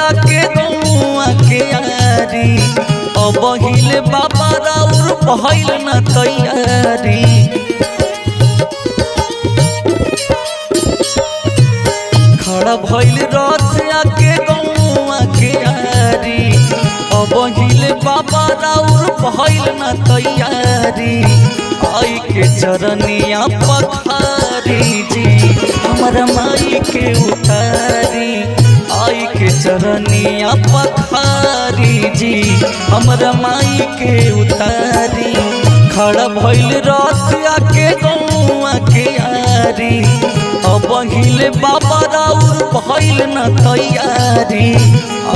आके गौआ के आरी, अब हिले बाबा राउर भइल न तैयारी। खड़ा भइल रथ आके गौआ के आरी, अब हिले बाबा राउर भइल न तैयारी। आई के चरनिया पखारी जी हमरा माई के उतारी। आई के चरनिया पखारी जी हमरा माई के उतारी। खड़ा भइल रथ आके गौआ के आरी, अब हिले बाबा राउर भइल न तैयारी।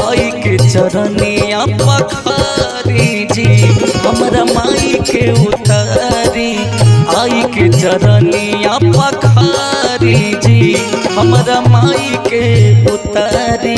आई के चरनिया पखारी जी हमरा माई के उतारी। आई के चरनिया पखारी जी हमरा माई के उतारी।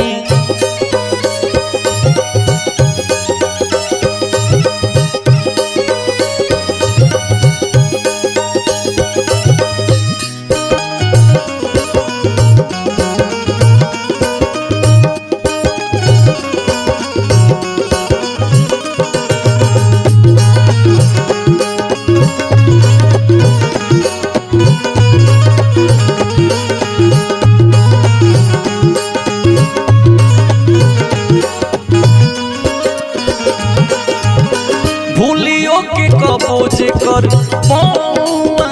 भूलियो के कबो जे कर पौआ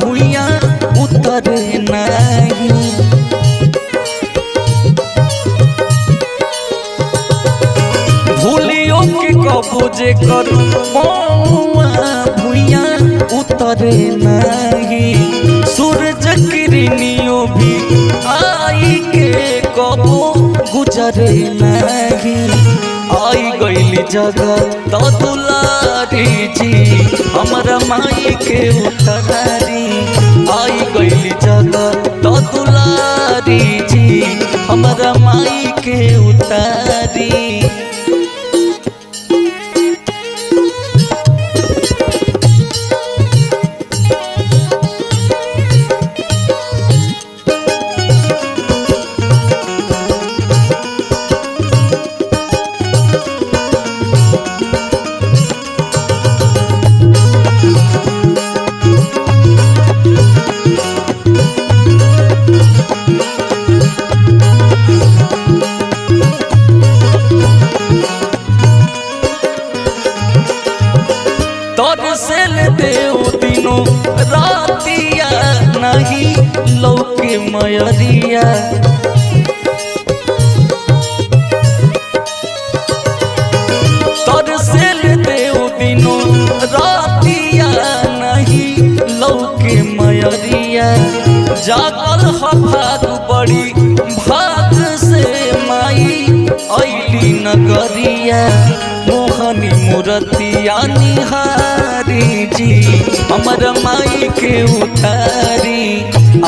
भुइया उतरे नाही। भूलियो के कबो जे कर पौआ भुइया उतरे नाही। सूरज किरनियो भी आई के कबो गुजरे नाही। आई गईली जगत तो दुलारी जी हमरा माई के उतारी। आई गईली जगत तो दुलारी जी हमरा माई के उतारी। तरसेल देव दिनो रातिया नहीं लौके मयरिया। तरसेल देव दिनो रातिया नहीं लौके मयरिया। जागल ह भाग बड़ी भाग से माई ऐली नगरिया। मोहनी मूरतिया निहारी जी हमर माई के उतारी।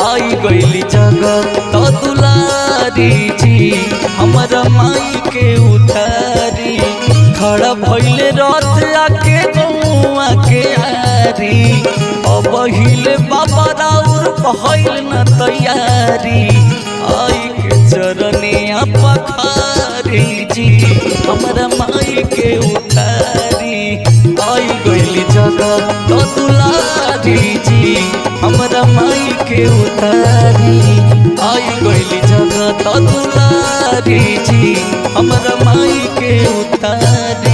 आई गईली जगत तो दुलारी जी हमर माई के उतारी। खड़ा भइले रथ आके गौआ के आरी, अब हिले बाबा राउर भइल न तैयारी। आई के चरनिया पखारी जी हमरा माई के उतारी। आई गईली जगत तो दुलारी जी हमरा माई के उतारी। आई गईली जगत तो दुलारी जी हमरा माई के उतारी।